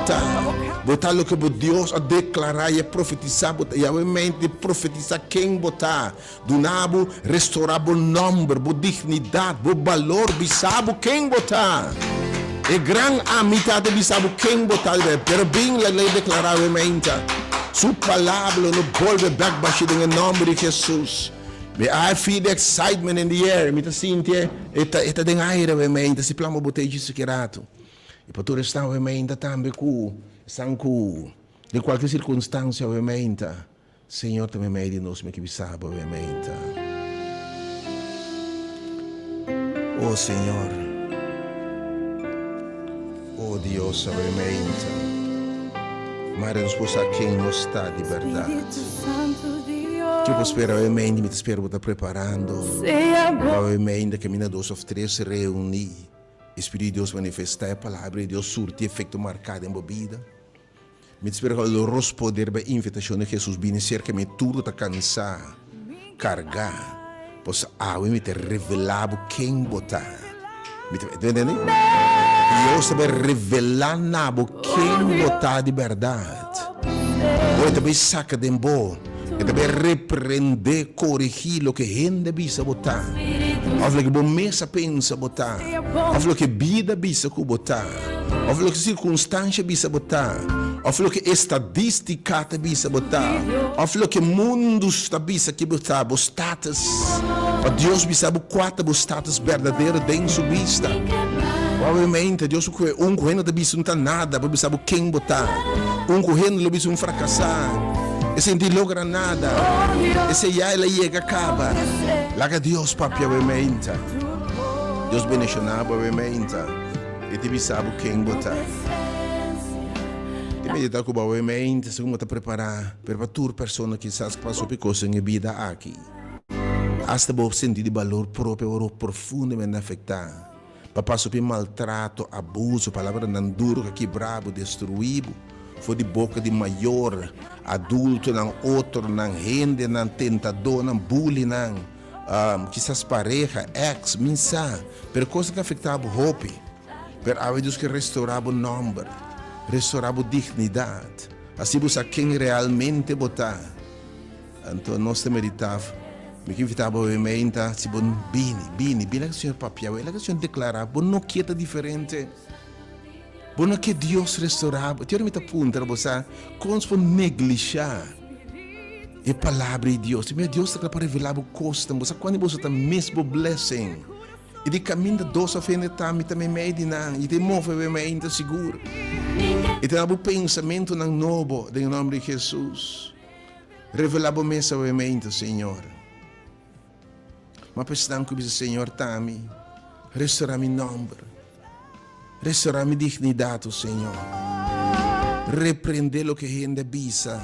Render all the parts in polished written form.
ta. Bo ta loke bo Dios a deklará i a profetisá bo ta. Yahweh mente profetisá ken bo ta. Duna bo, restorá bo nòmber, bo dignidat, bo balor, bisa bo ken bo ta. E gran Ami ta ta bisa bo ken bo ta. Pero bin laga e deklará awe mainta. Su palabra lo no bolbe bèk bashí den e nòmber di Jesus. Mi I feel the excitement in the air. Mi ta sinti e ta e ta den aire awe mainta. Si plama bo ta e djis ki ratu. I pa tur esnan awe mainta tambe ku esnan ku den kualke sirkunstansia awe mainta. Señor ta meimei di nos, mi ke bisa bo meimei ta. O Señor, o Dios ta meimei ta. Mare nos por sa ken nos ta di berdad. Ke bo spera meimei di mi ta spera bo ta preparando pa meimei ta kaminda dos of tres reuni. E Spiritu di Dios manifesta e palabra di Dios surti efecto marca den bo bida. Mi ta spera ku lo rospodé riba e invitashon di Hesus, Bini serka mi tur ku ta kansá, kargá, pasobra awe mi ta revelá bo ken bo ta. Mi ta, ta entendé? Dios ta bai revelá na bo ken bo ta di bèrdat. Bo e ta bai saka den bo, e ta bai reprendé, korigí loke hende bisa bo ta, òf loke bo mes a pensa bo ta, òf loke bida bisa ku bo ta. Of loke sirkunstansha bisa bo ta, of loke estadistika ta bisa bo ta, of loke mundu ta bisa ki bo ta, bo status. Pa Dios bisa bo kua ta bo status berdadero den Su bista. Obviamente, Dios ku un ku hende ta bisa un ta nada pa bisa bo ken bo ta. Un ku hende lo bisa un frakasá, esei no tin logra nada, esei ya el a yega kaba. Laga Dios papia obviamente. Dios bendishoná bo obviamente. E ta bisa bo ken bo ta. Te meditá ku bo mente segun bo ta prepará, pero pa tur persona kisas ku pasa hopi kos den e bida aki. Asta bo sentí di balor propio a wòrdu profundamente afektá pa pasa hopi maltrato, abuso, palabranan duru ku a kibrá bo, destruí bo for di boka di mayor, adultonan, otronan, hendenan, tentadónan, bulinan. Kisas pareha, ex, min sa, pero kos ta afektá bo hopi. Pero awe Dios ke restourá bo nòmber, restourá bo dignidat, hasi bo sa ken realmente bo ta. Anto nos ta meditá, mi ke invitá bo awe meinta, si bo bini, bini, bini laga Señor papia awe, laga Señor deklará, bo no ke ta diferente, bo no ke Dios restourá bo. Te ora mi ta puntra bo sa, kon nos por neglishá E Palabra di Dios. Mira, Dios ta kla pa revelá bo kosnan. Bo sa kuantu boso ta mis bo blessing. I di kaminda dos òf hende ta, mi ta meimei di nan, i ta e move meimei, mi ta sigur. I ta na bo pensamentunan nobo den e nòmber di Hesus. Revelá bo mes awe meinta, Señor. Ma pa esnan ku bisa, Señor ta mi, restorá mi nòmber, restorá mi dignidat, o Señor. Reprendé loke hende a bisa,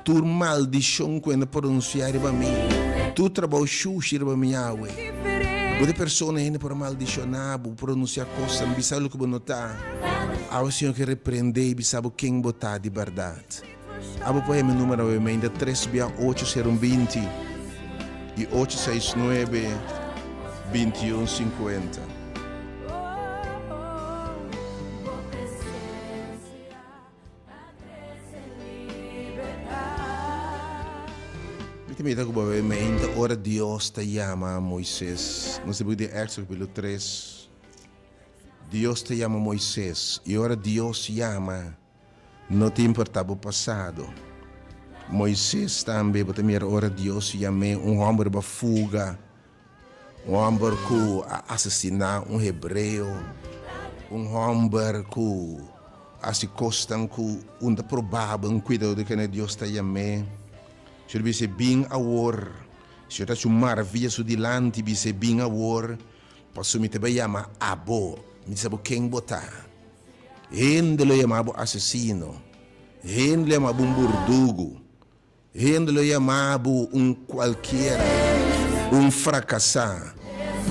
tur maldishon ku hende a pronunsiá riba mi, tur trabou shushi riba mi awe. Bo ta e persona hende por a maldishoná bo, pronunsiá kosnan, bisa loke bo no ta. Awe Señor ke reprendé i bisa bo ken bo ta di bèrdat. Abo por heme numero awe meinda tres bia ocho sero un 20 i ocho seis nuebe 21 50. Mi ta mira ku bo awe meinda ora Dios ta yama Moises. Nos ta buki di Éxodo kapítulo 3. Dios ta yama Moises i ora Dios yama. No ta importá bo pasado. Moises tambe, bo ta mira ora Dios yam'é, un hòmber riba fuga, un hòmber ku a asesiná un hebreo, un hòmber ku hasi kosnan ku un ta probabel, un kuidadó di kende Dios ta yam'é. Señor bis'é, Bin awor. Señor ta hasi un maravilla su dilanti, bis'é, Bin awor, pasobra mi ta bai yama abo, mi ta sa bo ken bo ta. Hende lo yama bo asesino, hende lo yama bo un burdugu, hende lo yama bo un kualkiera, un frakasá.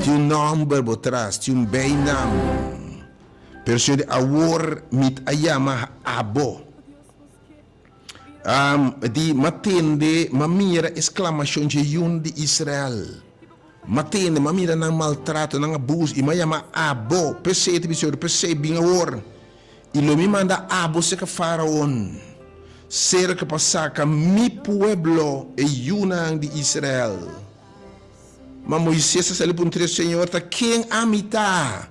Tin un nòmber bo tras, tin un beinam. Pero Señor di, Awor mi ta yama abo. Di, M'a tende, m'a mira e sklamashon dje yun di Israel. M'a tende, m'a mira nan maltrato, nan abuso, i m'a yama abo. P'esei, ta bisa Señor, p'esei bin awor. I lo mi manda abo serka Faraon, serka pa saka mi pueblo, e yunan di Israel. Ma Moises a sali puntra e Señor, Ta ken ami ta?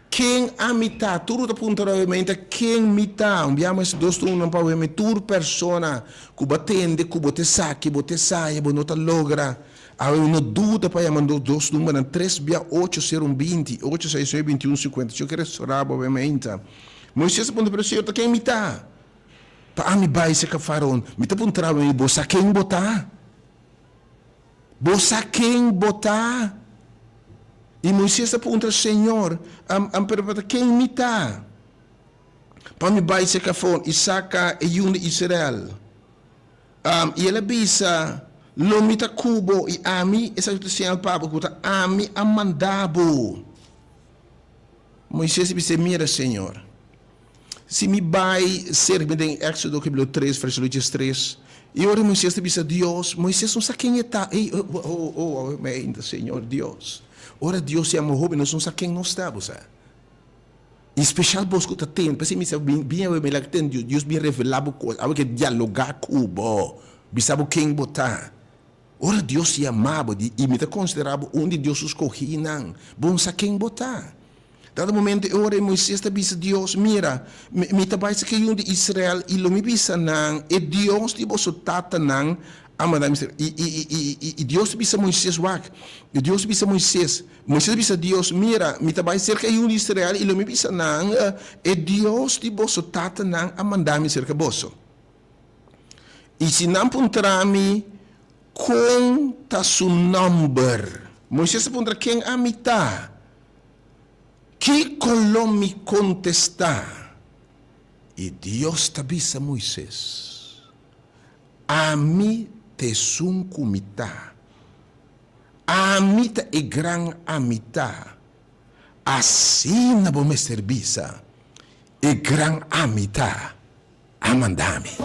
Ken ami ta? Tur ta puntra awe ta ken mi ta? Un bia mas dos ta uno pa awe mi tur persona ku bo a tende ku bo ta esaki, bo ta esaya, bo no ta logra. Awe mi no duda pa yama nos dos numbernan tres bia ocho sero un 20, ocho seis nuebe 21 50. Señor ke restorá bo awe mainta. Moises a puntra, Pero Señor, ta ken mi ta? Pa ami bai serka Faraon, mi ta puntra awe mi, bo sa ken bo ta? Bo sa ken bo ta? I Moises a puntra, Señor, am, pero ta ken mi ta? Pa mi bai serka Faraon i saka e yun di Israel. I el a bisa, Lo mi ta ku bo, i ami, esaki ta señal pa bo ku ta ami a manda bo. Moises a bis'é, Mira, Señor, si mi bai serka mi den Éksodo kapítulo 3, versíkulo 13, i ora Moises ta bisa Dios, Moises no sa ken e ta. Ey, oh, oh, oh, awe mi ainda, Señor Dios. Ora Dios yama hopi, nos no sa ken nos ta, bo sa. I speshal bos ku ta tende, p'esei mi sa bin, bin awe mi laga tende Dios, Dios bin revelá bo kos, awe ke dialogá ku bo, bisa bo ken bo ta. Ora Dios yama bo, di, i mi ta konsiderá bo un di Dios su skohínan, bo no sa ken bo ta. Dado momento e ora ei Moises ta bisa Dios, Mira, mi, mi ta bai serka yu di Israel i lo mi bisa nan, E Dios di boso tatanan a manda mi serka. I, i, i, i, i, i Dios ta bisa Moises, Wak, i Dios ta bisa Moises, Moises a bisa Dios, Mira, mi ta bai serka e yu di Israel i lo mi bisa nan, E Dios di boso tatanan a manda mi serka boso. I si nan puntra mi, Kon ta su nòmber? Moises a puntra, Ken ami ta? Kiko lo mi kontestá? I Dios ta bisa Moises, Ami ta esun ku mi ta. Ami ta e gran Ami ta. Asina bo mester bisa, E gran Ami ta a manda mi.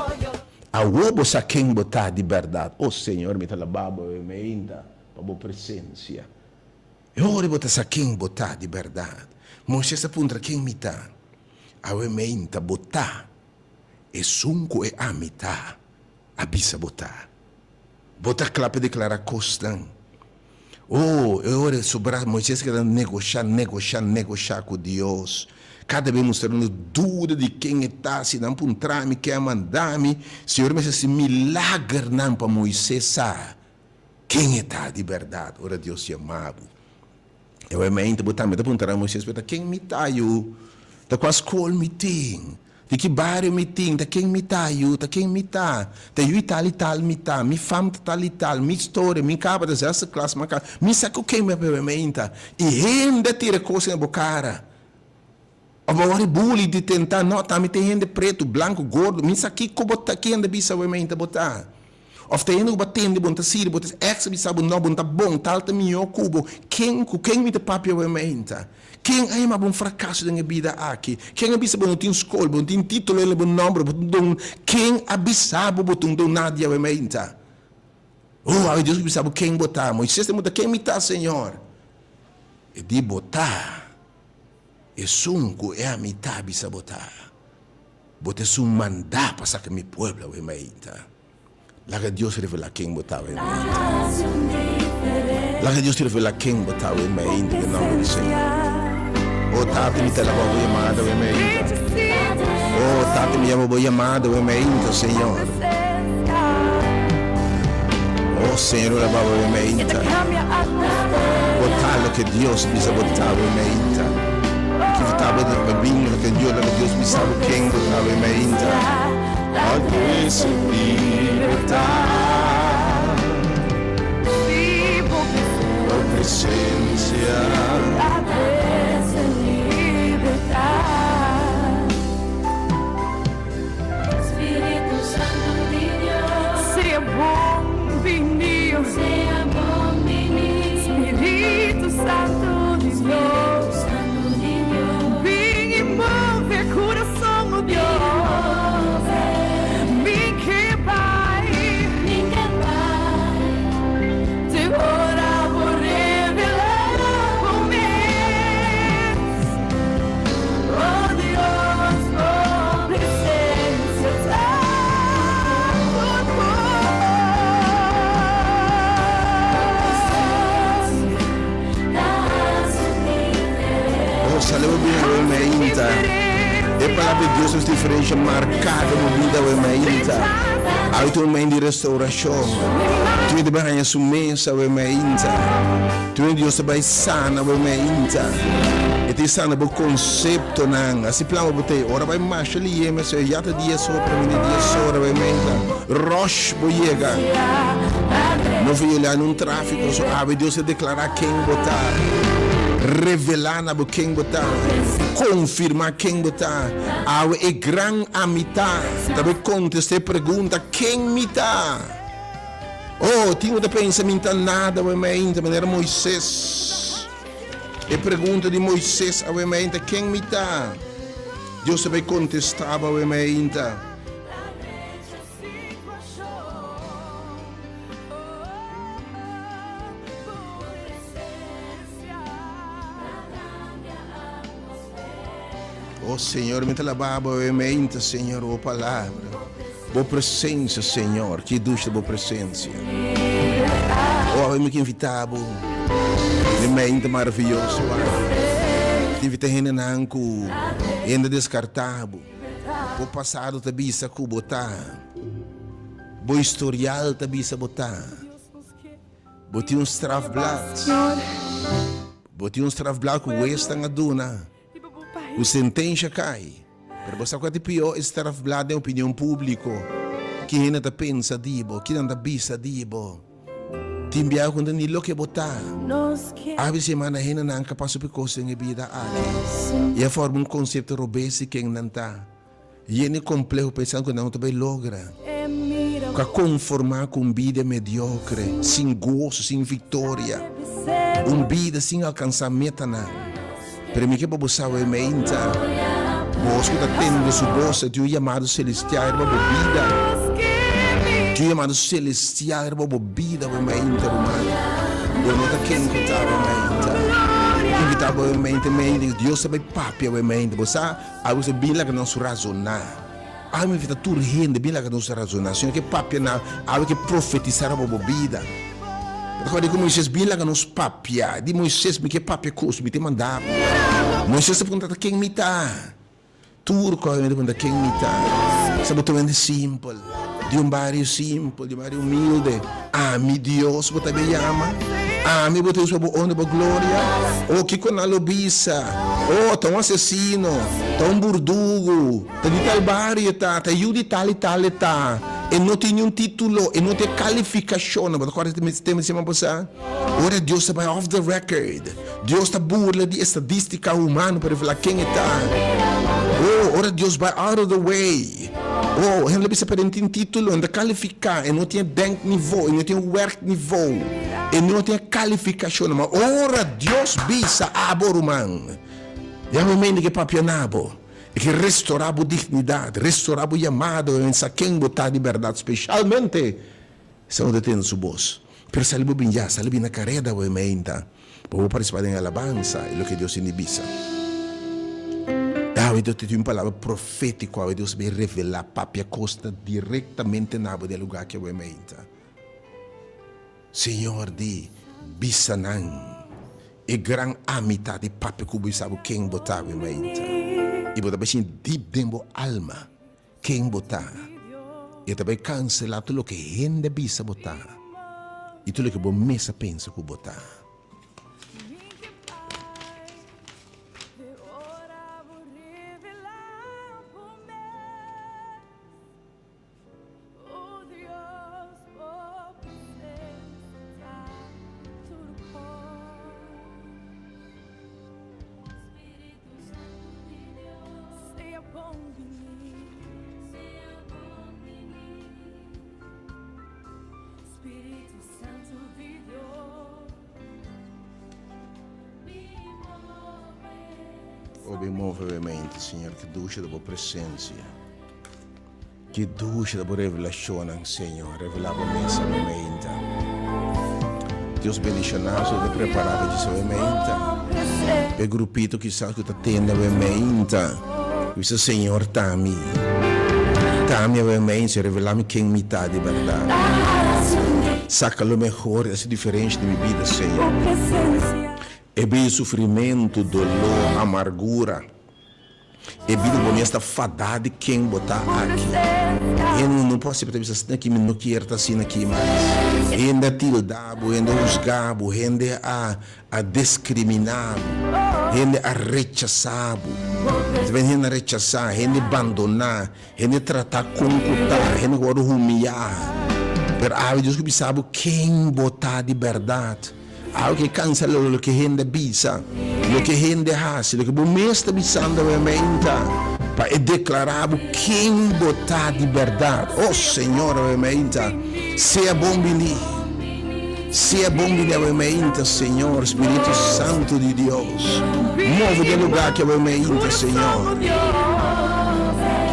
Awor bo sa ken bo ta di bèrdat. O Señor, mi ta laba bo e meinta pa bo presensia. E ora bo ta sa ken bo ta di bèrdat. Moises a puntra, Ken mi ta? Awe meinta bo ta esun ku e Ami ta a bisa bo ta. Bo ta kla pa deklará kosnan. O, e ora e sobra Moises keda negoshá, negoshá, negoshá ku Dios. Kada bes mustrando duda di ken e ta, si nan puntra mi, ken a manda mi. Señor mester hasi milagernan pa Moises sa ken e ta di bèrdat ora Dios yama bo. E ora mente bo tambe ta puntra Moises, pero ta ken mi ta yu? Ta kua skol mi tin? Di ki bario mi tin? Ta ken mi ta yu? Ta ken mi ta? Ta yu i tal i tal mi ta. Mi fam ta tal i tal. Mi storia, mi kaba ta zesde klas, ma kaba. Mi sa ku ken mi a bebe meinta. I hende a tira kos na bo kara. Of bo wòrdu bully di tenta, no, ta mi ta hende pretu, blanku, gordo, mi sa kiko bo ta, kende bisa bo meinta bo ta. Of ta hende ku bo a tende bo no ta sirbi, bo ta ex a bisa bo no, bo no ta bon, tal ta mihó ku bo. Ken, ku ken mi ta papia bo meinta? Ken a yama bo un frakaso den e bida aki? Ken a bisa bo no tin skol, bo no tin titulo den bo nòmber, bo ta un don? Ken a bisa bo bo ta un don nadia bo meinta? Oh, awe Dios a bisa bo ken bo ta. Moises ta puntra, Ken mi ta, Señor? E di, Bo ta esun ku e ami ta bisa bo ta. Bo ta esun mandá pa saka mi pueblo awe meinta. Laga Dios revelá ken bo ta awe mainta. Laga Dios revelá ken bo ta awe mainta den nomber di Señor. Oh Tata mi ta alabá bo yamada awe mainta. Oh Tata mi yama bo yamada awe mainta Señor. Oh Señor mi alabá bo awe mainta. Bo ta loke Dios bisa bo ta awe mainta. Ki ta bo bin loke Dios laga Dios bisa bo ken bo ta awe mainta. Labi Dios nos diferensha marká den bo bida awe mainta. Awe ta un main di restaurashon. Tur hende bai haña su mes awe mainta. Tur hende Dios ta bai sana awe mainta. E ta sana bo konseptonan. Hasi plan pa bo ta ei. Ora bai masha liye mester ya ta dies ora pa mini dies ora awe mainta. Rush bo yega. No violá nun tráfiko. So awe Dios ta deklará ken bo ta. Revelá na bo ken bo ta. Konfirmá ken bo ta. Awe e gran Ami Ta ta bai kontestá e pregunta, Ken mi ta? Oh, tin ku ta pensa mi ta nada awe mainta, manera Moises. E pregunta di Moises awe mainta, Ken mi ta? Dios ta bai kontestá bo awe mainta. Oh Señor, mi ta laba bo e mente, Señor, bo palabra, bo presencia, Señor, ki dushi ta bo presencia. Oh, awe mi ke invita bo den mente maravilloso aki. Ti invita hendenan ku hende deskarta bo. Bo pasado ta bisa ku bo ta. Bo historial ta bisa bo ta. Bo tin un strafblad. Bo tin un strafblad ku huesnan a duna. Ku sentensha kai. Pero bo sa kua ta pió? E strafblad den opinion públiko. Ki hende ta pensa di bo? Ki nan ta bisa di bo? Tin biaha ku no ta ni loke bo ta. Abi semana hendenan ka pasa hopi kos den e bida aki. I a forma un konsepto robes di ken nan ta. Yen di kompleho pensando ku nan no ta bai logra. Ku a konformá ku un bida mediokre, sin goso, sin viktoria. Un bida sin alkansá metanan. Pero mi ke pa bo sa wei meinta, bos ku ta tende su bos e tin un yamado selestial riba bo bida. Tin un yamado selestial riba bo bida wei meinta, ruman. Bo no ta ken ku ta wei meinta. Invitá bo wei meinta mei di Dios ta bai papia wei meinta. Bo sa, algu sa bin laga nos razoná. Awe mi invitá tur hende bin laga nos razoná. Señor ke papia na awe ke profetisá riba bo bida. Bo ta kòrda ku Moisés bin laga nos papia. Di Moisés, mi ke papia kos, mi te manda bo. Moisés ta puntra, ta ken mi ta? Tur kos mi ta puntra, ken mi ta? Sa bo ta un hende simpel, di un bario simpel, di un bario humilde. Ami Dios bo ta be yama? Ami bo ta usa pa bo honra, bo gloria? O kiko nan lo bisa? O ta un asesino, ta un burdugu. Ta di tal bario e ta, ta yu di tal i tal e ta. E no tin niun título, e no tin e kalifikashonnan. Bo ta kòrda e tema di siman pasá? Ora Dios ta bai off the record, Dios ta burla di estadístika humano pa revelá ken e ta. Oh, ora Dios bai out of the way, oh, hende lo bisa pero e no tin título, e no ta kalifiká, e no tin e denknivo, e no tin e wèrknivo, e no tin e kalifikashonnan. Ma ora Dios bisa abo, ruman, ya mi mente ke papia na bo. E ke restorá bo dignidat, restorá bo yamado i sa ken bo ta di bèrdat, speshalmente si bo ta tende su bos. Pero sali bo bin ya, sali bin na kareda bo e meinta pa bo partisipá den alabansa i loke Dios tin di bisa. Awe Dios ta tin un palabra profétiko, awe Dios ta bin revelá, papia kosnan direktamente na bo den e lugá aki awe meinta. Señor di, Bisa nan, e gran ami ta di papia ku bo i sa bo ken bo ta, mi mainta. I bo ta bai sinti dip den bo alma ken bo ta. I e ta bai kanselá tur loke hende a bisa bo ta i tur loke bo mes a pensa ku bo ta. O bin move mi mente, Señor, ki dushi ta bo presencia. Ki dushi ta bo revelashonnan, Señor. Revelá bo mes a mi meinta. Dios bendishoná su ta prepará pa djis awe meinta. E grupito kisas ku ta tende awe meinta, ku bisa, Señor, ta mi. Ta mi awe meinta, revelá mi ken mi ta di bèrdat. Saka lo mehor di hasi diferensha den mi bida, Señor. E bida di sufrimentu, doló, amargura. E bida bo mes ta fadá di ken bo ta aki. Hende no por aseptá bisa asina aki mi no kier ta asina aki mas. Hende a tilda bo, hende a husga bo, hende a a diskriminá bo, hende a rechasá bo. Ta bini hende a rechasá, hende bandoná, hende tratá kon ku ta, hende ku wòrdu humiyá. Pero awe Dios ku bisa bo ken bo ta di bèrdat. Awe ke kansa lo loke hende a bisa, loke hende hasi, loke bo mes ta bisando awe meinta, pa e deklará bo ken bo ta di bèrdat. O Señor, awe meinta, sea bon bini. Sea bon bini awe meinta, Señor, Spiritu Santu di Dios. Move den lugá aki awe meinta, Señor.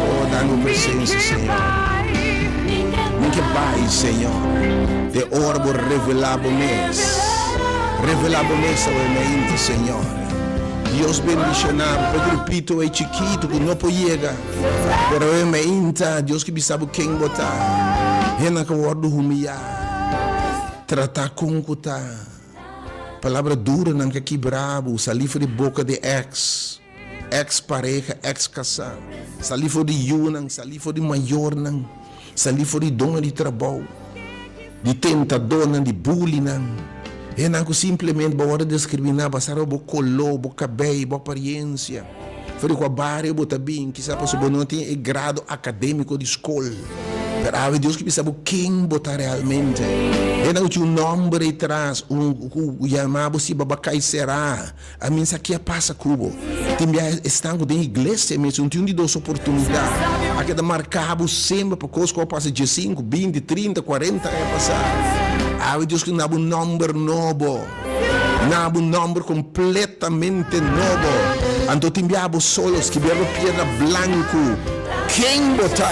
O, dal bo presensia, Señor. Mi ke bai, Señor. Te ora bo revelá bo mes. Revelá bo mes awe mainta, Señor. Dios bendishoná bo. Pa e grupito ei chikitu ku no por yega. Pero awe mainta, Dios ke bisa bo ken bo ta. Hendenan ka wòrdu humiyá. Tratá kon ku ta. Palabra duronan ka kibrá bo. Salí for di boka di èks. Èks pareha, èks kasá. Salí for di yunan, salí for di mayornan. Salí for di doño di trabou, di tentadónan, di bulinan, hendenan ku simplemente bo a wòrdu diskriminá basá riba bo koló, bo kabei, bo apariensia, for di kua bario bo ta bin, kisas pasobra bo no tin e grado akadémiko di skol. Pero awe Dios ke bisa bo ken bo ta realmente. Hendenan ku tin un nòmber ei tras, un ku yama bo si Babakay Será. A mi sa ki a pasa ku bo. Tin bia esnan ku den iglesia mes un tin un di dos oportunidat. A keda marká bo semper pa kos ku a pasa diesinku, binti, trinta, kuarenta aña pasá. Awe Dios ke duna bo un nòmber nobo. Duna bo un nòmber kompletamente nobo. Anto tin bia bo solo skibí riba piedra blanku ken bo ta.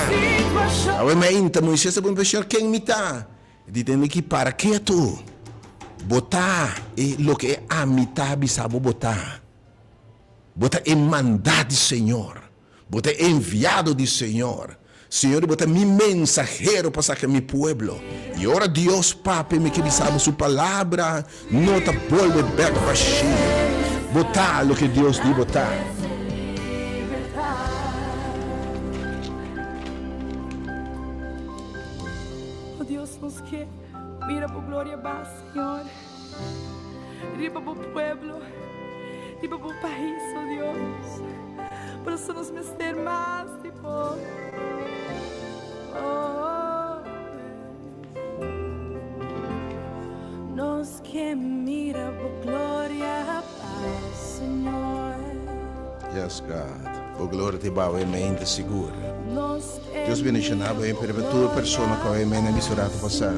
Awe mainta Moises a puntra, Señor, ken mi ta? Di tende ki para ketu. Bo ta e loke e ami ta bisa bo bo ta. Bo ta e mandá di Señor. Bo ta e enviado di Señor. Señor, bo ta mi mensahero pa saka mi pueblo. I ora Dios papia mi ke bisa bo su palabra no ta bolbe bek bashí. Bo ta loke Dios di bo ta. Oh Dios, nos ke mira bo gloria ba, Señor, riba bo pueblo, riba bo pais, oh Dios. Por eso nos mester mas di bo. Oh, Nos ke mira bo gloria ba, Señor. Yes, God. Bo gloria te bawe mente sigur. Dios bendiciona bo pero pa tur persona cu awe mene bisto rato pasa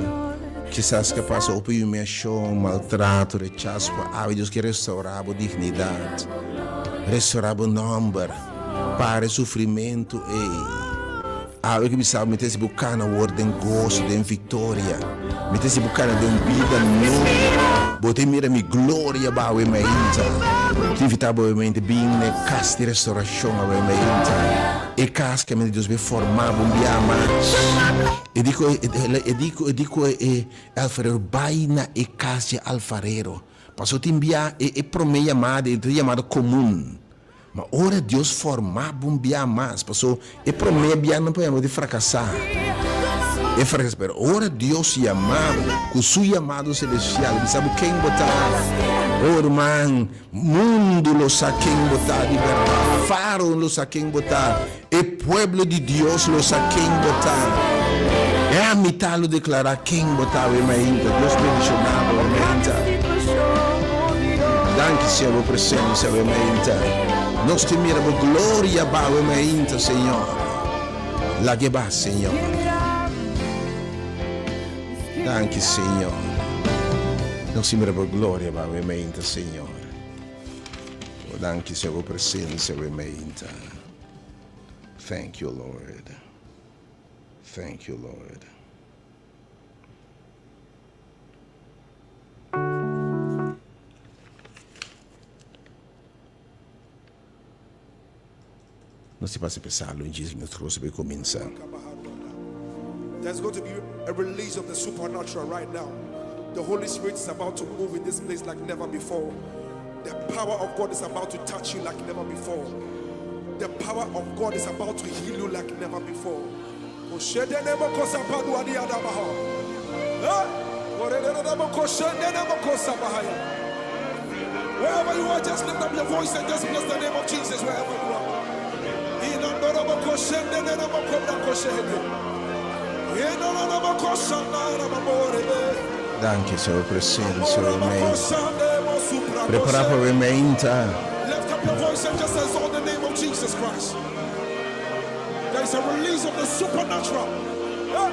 kisas ke pasa hopi humiacion, maltrato, rechazo pa awe Dios ke restaura bo dignidad, restaura bo nomber, para e sufrimento ey. Awe ke bisa bo mi ta hasi bo cana awor den gozo, den victoria, mi ta hasi bo cana den un bida nobo, bo ta mira mi gloria ba awe mainta. Mi ta invita bo awe mainta bin na e cas di restauracion awe mainta. E kas ke mester Dios be formá bo un bia mas. E di ku e di ku e di ku e alfarero bai na e kas dje alfarero. Pasobra tin bia e e promé yamada e ta yamada komun. Ma ora Dios formá bo un bia mas, pasobra e promé bia nan por yama di frakasá. E frakasá pero ora Dios yama bo ku su yamado selestial bisa bo ken bo ta. Oh ruman. Mundu lo sa ken bo ta di bèrdat. Fárao lo sa ken bo ta. E pueblo di Dios lo sa ken bo ta. E amitá lo deklará ken bo ta awe mainta. Dios bendishoná bo awe mainta. Danki, Señor, bo presensia awe mainta. Nos tin mira bo gloria ba awe mainta, Señor. Lag'e ba, Señor. Danki Señor. Nos tin mira bo gloria ba awe meinta Señor. Oh danki Señor bo presencia awe meinta. Thank you Lord. Thank you Lord. Nos tin pasa p'e salo in Jesus nos trosa p'e kuminsá. There's going to be a release of the supernatural right now. The Holy Spirit is about to move in this place like never before. The power of God is about to touch you like never before. The power of God is about to heal you like never before. Wherever you are, just lift up your voice and just bless the name of Jesus wherever you are. Danki, Señor, presencia di mei. Prepara pa awe meinta. Lift up your voice and just exalt the name of Jesus Christ. There is a release of the supernatural. Yeah.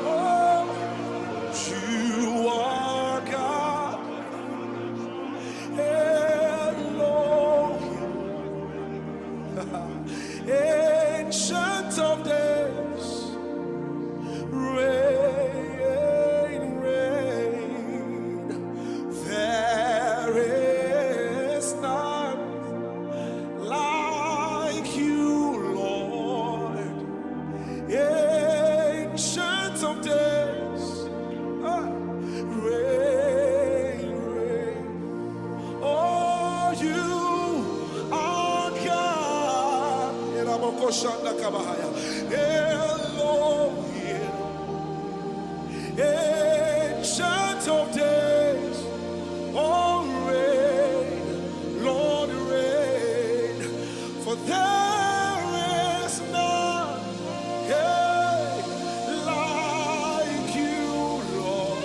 Oh, you are God. Elohim, Ancient of days, reign, reign. There is none like you, Lord. Ancient of days, reign, reign. Oh, you are God. Elohim, Ancient of days, oh, reign, Lord, reign. For there is none, hey, like you, Lord.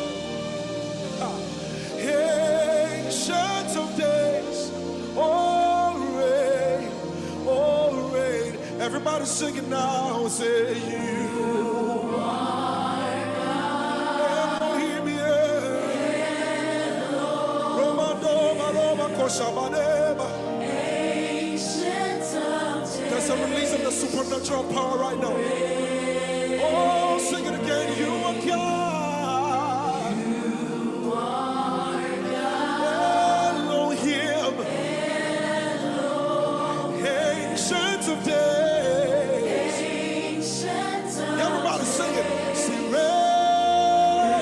Ancient of days, oh reign, oh reign. Everybody sing it now, say you are Elohim, yeah. Roma doma, Roma koshabaneba. There's a release of the supernatural power right now. Oh, sing it again. You are God. Elohim, Ancient of days. Everybody sing it. Say, reign.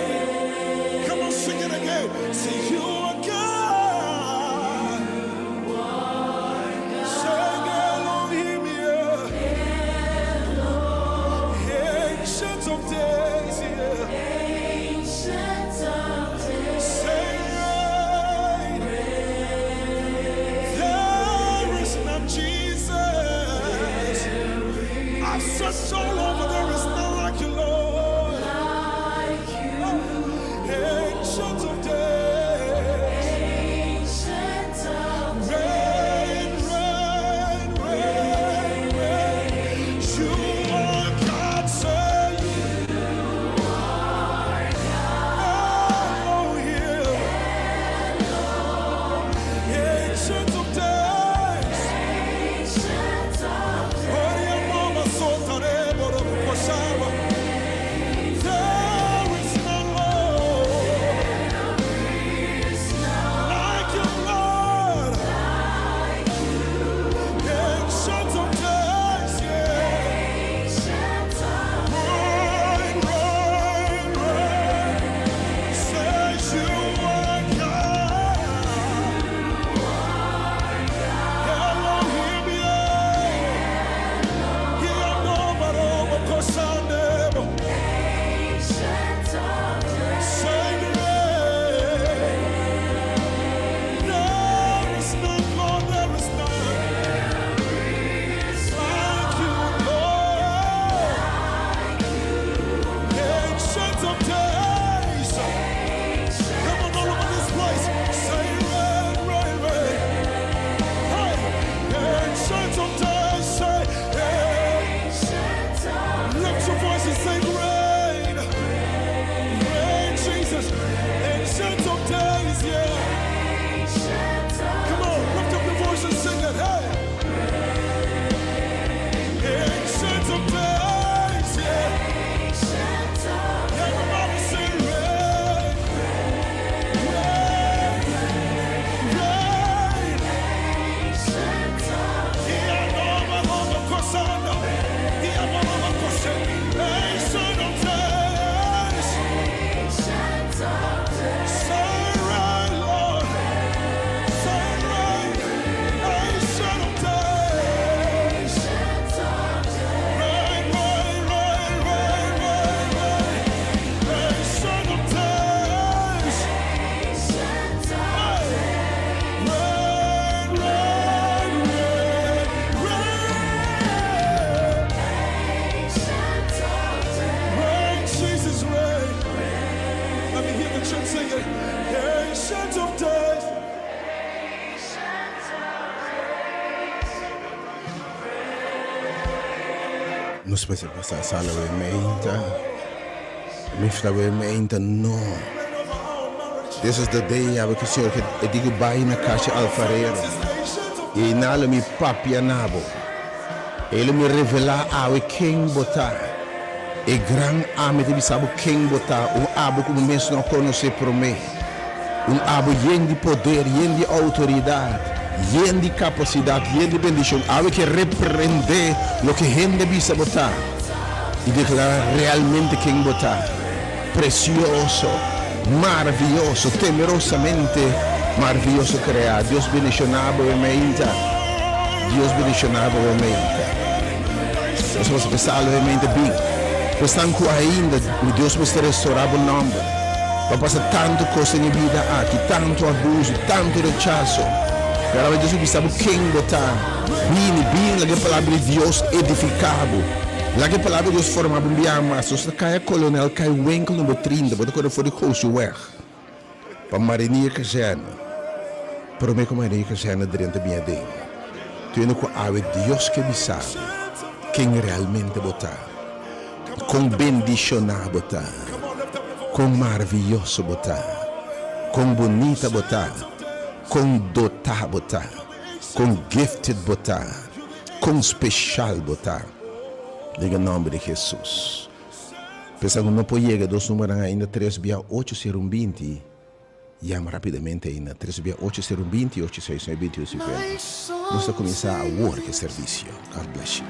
Come on, sing it again. Say, you are God. Sing Elohim, yeah. Ancient of days, yeah. Say, reign. There is none, Jesus. I've searched all over, there is none like you, Lord. Ancient of days. Reign, reign, reign, reign. You are God, say Elohim. Ancient of days. Nos mester pasa sala we meinta. Mi fla we meinta no. This is the day awe ku Señor e di ku bai na kasha alfarero. I einan lo mi papia na bo. E lo mi revelá awe ken bo ta. E gran ami ta bisa bo ken bo ta, un abo ku bo mes no a konosé promé. Un abo yen di poder, yen di outoridat, yen di kapasidat, yen di bendishon. Awe ke reprendé loke hende bisa bo ta i deklará realmente ken bo ta. Presioso, maravioso, temerosamente maravioso kreá. Dios bendishoná bo e meinta. Dios bendishoná bo e meinta. Nos a pasa e meinta bin. Esnan ku ainda Dios mester restorá bo nòmber. Bo a pasa tantu kos den e bida aki, tantu abuso, tantu rechaso. Pero awe Dios a bisa bo ken bo ta. Bini, bini, laga e Palabra di Dios edifiká bo. Laga e Palabra di Dios forma bo un biaha mas. Nos ta kai a Kolonel Kai Winkel number trinta, bo ta kore for di Gosieweg pa Marinier Kazerne. Promé ku Marinier Kazerne drenta bin aden, tene ku awe Dios ke bisa bo ken realmente bo ta. Kon bendishoná bo ta! Kon maravioso bo ta! Kon bunita bo ta! Kon dotá bo ta! Kon gifted bo ta! Kon speshal bo ta! Den e nòmber di Hesus. Pensa ku no por yega dos numeronan ainda tres bia ocho sero un binti. Yama rapidamente ei na tres bia ocho sero binti ocho seis nuebe binti un sinkuenta. Nos ta kuminsá awor ku e servisio. God bless you.